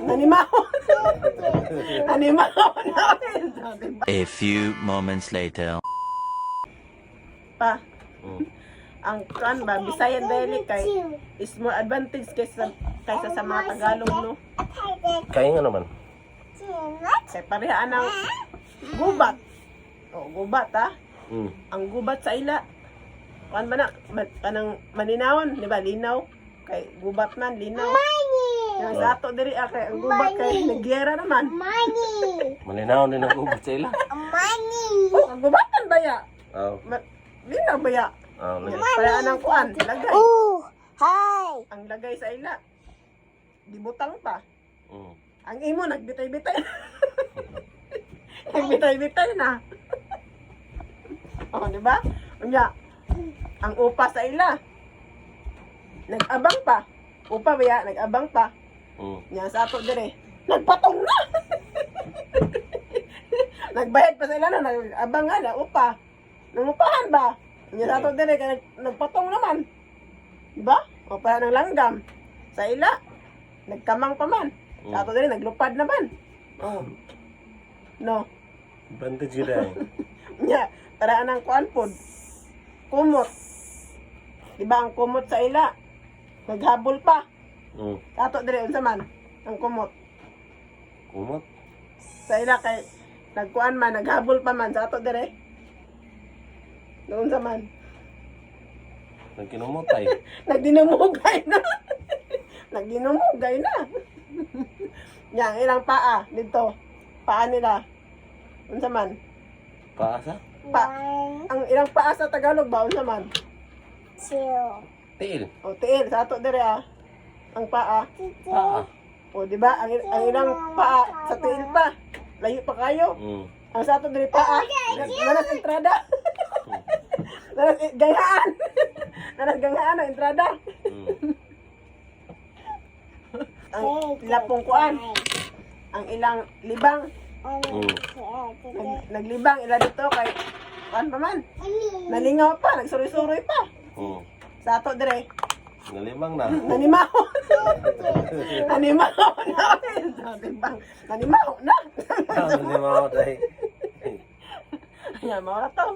Nanimaho. Nanimaho na. A few moments later. Pa, ang kan ba, Bisayan dialect kay is more advantage kaysa sa mga Tagalog, no? Kaya nga naman. Kay pareha ang gubat. O, gubat ah. Ang gubat sa ila. Kan ba na, kanang maninawon, di ba? Linaw. Kay gubat man, linaw. Yang sa ato diri ah, kay ang gubat kay nagyera naman. Money. Malinaw din ang gubat sa ila. Money. Oh, ang gubatan ba ya? Oh. Linaw ba ya? Oh, lagi. Pareha ng kuan, lagay. Ooh. Hi. Ang lagay sa ila. Gibutang pa. Ang imo nagbitay-bitay. Nagbitay-bitay na. Oh, di ba? Unya, ang upa sa ila. Nag-abang pa. Upa ba ya? Nag-abang pa. Nya sa ato dire. Nagpatong na. Nagbayad pa sa ila na nag-abang nga na upa. Nangupahan ba? Nya sa ato dire kay nagpatong naman. Di ba? Upa ng langgam. Sa ila nagkamang pa man. Sa ato dire naglupad naman. Oh. No. Advantage yun ay. Nya, para anang kuan pod. Kumot. Di ba ang kumot sa ila? Naghabol pa. Sa ato dire unsa man ang kumot? Kumot. Sa ila kay nagkuan man, naghabol pa man sa ato dire. Noon sa man. Nagkinumotay. Nagdinumugay na. Nagdinumugay na. Nya, ang ilang paa dito. Paa nila. Unsa man? Paasa? Pa, One, ang ilang paa sa Tagalog ba unsa man? two, Tiil. O tiil sa ato dire ah. Ang paa. Paa. O di ba? Ang ilang paa sa tiil pa. Layo pa kayo. Ang sa ato dire paa. Nanas entrada. Nanas ganghaan. Nanas ganghaan ang entrada. Ang lapong kuan. Ang ilang libang. Naglibang ila dito kay kuan pa man. Nalingaw pa, nagsuroy-suroy pa. Sa ato dire. Nalimang na. Nanimaho. Nanimaho na. Libang. Nanimaho na. Nalimaw tayo. Ayan, mawala to.